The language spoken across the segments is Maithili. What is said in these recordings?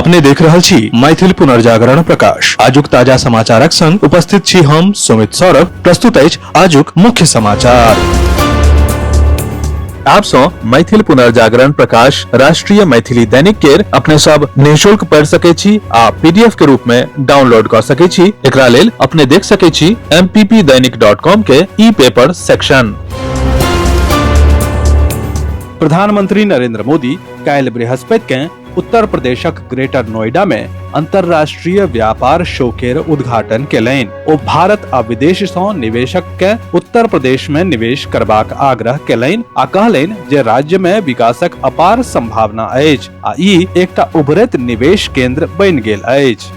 अपने देख रहल छी मैथिल पुनर्जागरण प्रकाश। आजुक ताजा समाचारक संग उपस्थित छी हम सुमित सौरभ। प्रस्तुत अछि आजुक मुख्य समाचार। आप सौ मैथिल पुनर्जागरण प्रकाश राष्ट्रीय मैथिली दैनिक केर अपने सब निःशुल्क पढ़ सके छी आ पीडीएफ के रूप में डाउनलोड कर सके छी। एकरा लेल अपने देख सके छी mppdainik.com के ई पेपर सेक्शन। प्रधानमंत्री नरेंद्र मोदी काल्हि बृहस्पति के उत्तर प्रदेशक ग्रेटर नोएडा में अंतर्राष्ट्रीय व्यापार शो केर उद्घाटन केलनि। ओ भारत आ विदेश सं निवेशक के उत्तर प्रदेश में निवेश करबाक आग्रह केलनि आ कहलनि जे राज्य में विकासक अपार संभावना अछि आ ई एकटा उभरैत निवेश केंद्र बनि गेल अछि।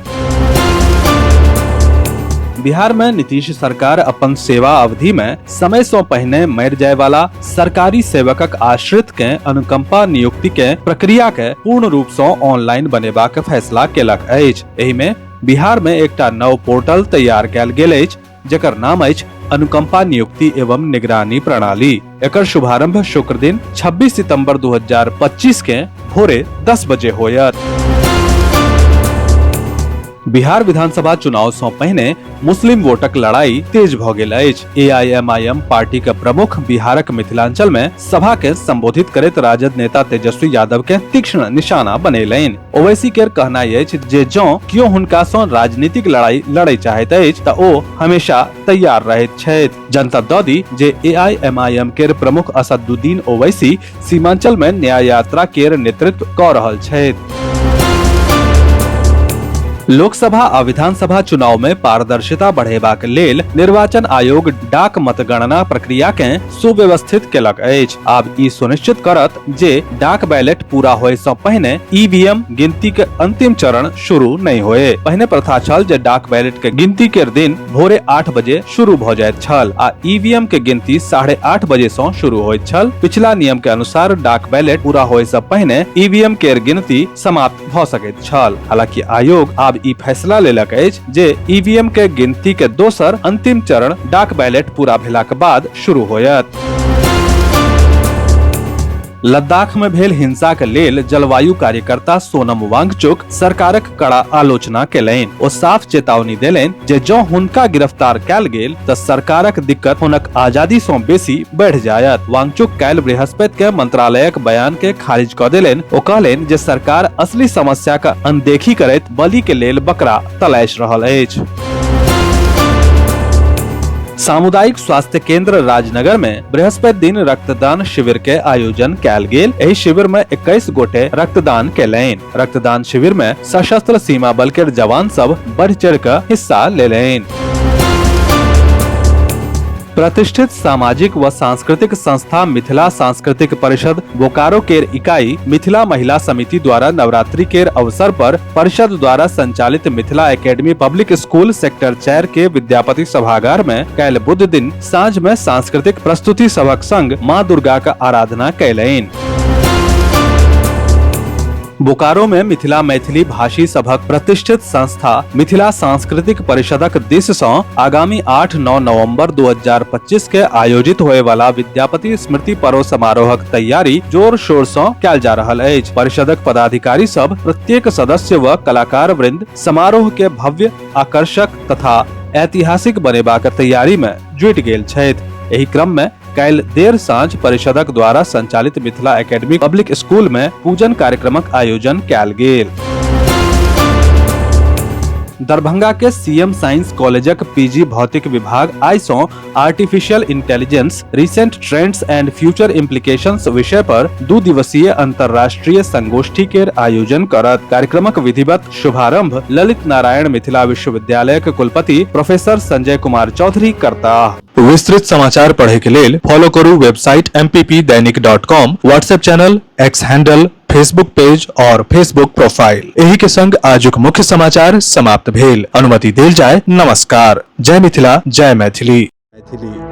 बिहार में नीतीश सरकार अपन सेवा अवधि में समय सं पहिने मरि जाय वाला सरकारी सेवकक आश्रित के अनुकंपा नियुक्ति के प्रक्रिया के पूर्ण रूप सं ऑनलाइन बनेबाक फैसला केलक अछि। एहि में बिहार में एकटा नव पोर्टल तैयार कयल गेल अछि, जकर नाम अछि अनुकंपा नियुक्ति एवं निगरानी प्रणाली। एकर शुभारंभ शुक्र दिन 26 सितंबर 2025 के भोरे 10 बजे होयत। बिहार विधानसभा चुनाव सं पहिने मुस्लिम वोटक लड़ाई तेज भ गेल अछि। एआईएमआईएम पार्टी के प्रमुख बिहारक मिथिलांचल में सभा के संबोधित करैत राजद नेता तेजस्वी यादव के तीक्ष्ण निशाना बनेलनि। ओवैसी केर कहनाइ अछि जे जँ कियो हुनका सं राजनीतिक लड़ाई लड़ै चाहैत अछि त ओ हमेशा तैयार रहैत छथि। जनता द दी जे एआईएमआईएम केर प्रमुख असदुद्दीन ओवैसी सीमांचल में न्याय यात्रा केर नेतृत्व क रहल छथि। लोकसभा आ विधानसभा चुनाव में पारदर्शिता बढ़ेबाक लेल निर्वाचन आयोग डाक मतगणना प्रक्रिया के सुव्यवस्थित केलक अछि। आब ई सुनिश्चित करत जे डाक बैलेट पूरा होए सँ पहिने ईवीएम गिनती के अंतिम चरण शुरू नहीं होए। पहिने प्रथा छल जे डाक बैलेट के गिनती के दिन भोरे 8 बजे शुरू भ जाइत छल आ ईवीएम के गिनती 8:30 बजे सँ शुरू होइत छल। पिछला नियम के अनुसार डाक बैलेट पूरा होए सँ पहिने ईवीएम केर गिनती समाप्त भ सकैत छल। हालांकि आयोग आब ई फैसला लेलक अछि जे ईवीएम के गिनती के दोसर अंतिम चरण डाक बैलेट पूरा भेलाक बाद शुरू होयत। लद्दाख में भेल हिंसा के लेल जलवायु कार्यकर्ता सोनम वांगचुक सरकारक कड़ा आलोचना केलनि। ओ साफ चेतावनी देलनि जे जँ हुनका गिरफ्तार कयल गेल तऽ सरकारक दिक्कत हुनक आजादी सँ बेसी बढ़ि जायत। वांगचुक काल्हि बृहस्पति के मंत्रालयक बयान के खारिज कऽ देलनि। ओ कहलनि जे सरकार असली समस्या के अनदेखी करैत बलि के लेल बकरा तलाश रहल अछि। सामुदायिक स्वास्थ्य केंद्र राजनगर में बृहस्पति दिन रक्तदान शिविर के आयोजन कयल गेल। एहि शिविर में 21 गोटे रक्तदान केलनि। रक्तदान शिविर में सशस्त्र सीमा बल के जवान सब बढ़ चढ़ के हिस्सा लेलनि। प्रतिष्ठित सामाजिक व सांस्कृतिक संस्था मिथिला सांस्कृतिक परिषद बोकारो केर इकाई मिथिला महिला समिति द्वारा नवरात्रि केर अवसर पर परिषद द्वारा संचालित Mithila academy public school sector 4 के विद्यापति सभागार में काल्हि बुध दिन साँझ में सांस्कृतिक प्रस्तुति सभक संग माँ दुर्गा का आराधना कयलनि। बोकारो में मिथिला मैथिली भाषी सभक प्रतिष्ठित संस्था मिथिला सांस्कृतिक परिषदक दिस सँ आगामी 8-9 नवंबर 2025 के आयोजित होए वाला विद्यापति स्मृति पर्व समारोहक तैयारी जोर शोर सँ कयल जा रहल अछि। परिषदक पदाधिकारी सब प्रत्येक सदस्य व कलाकार वृंद समारोह के भव्य, आकर्षक तथा ऐतिहासिक बनेबाक तैयारी में जुटि गेल छथि। एहि क्रम में काल्हि देर साँझ परिषदक द्वारा संचालित मिथिला एकेडमी पब्लिक स्कूल में पूजन कार्यक्रमक आयोजन कयल गेल। दरभंगा के सीएम साइंस कॉलेजक पीजी भौतिक विभाग आइ सँ artificial intelligence recent trends and future implications विषय पर 2 दिवसीय अंतर्राष्ट्रीय संगोष्ठी केर आयोजन करत। कार्यक्रमक विधिवत शुभारंभ ललित नारायण मिथिला विश्वविद्यालय के कुलपति प्रोफेसर संजय कुमार चौधरी करताह। विस्तृत समाचार पढ़े के लेल फॉलो करू website mppdainik.com, WhatsApp channel, X handle, Facebook page और फेसबुक प्रोफाइल। एही के संग आजुक मुख्य समाचार समाप्त भेल। अनुमति देल जाय। नमस्कार। जय मिथिला, जय मैथिली। मैथिली।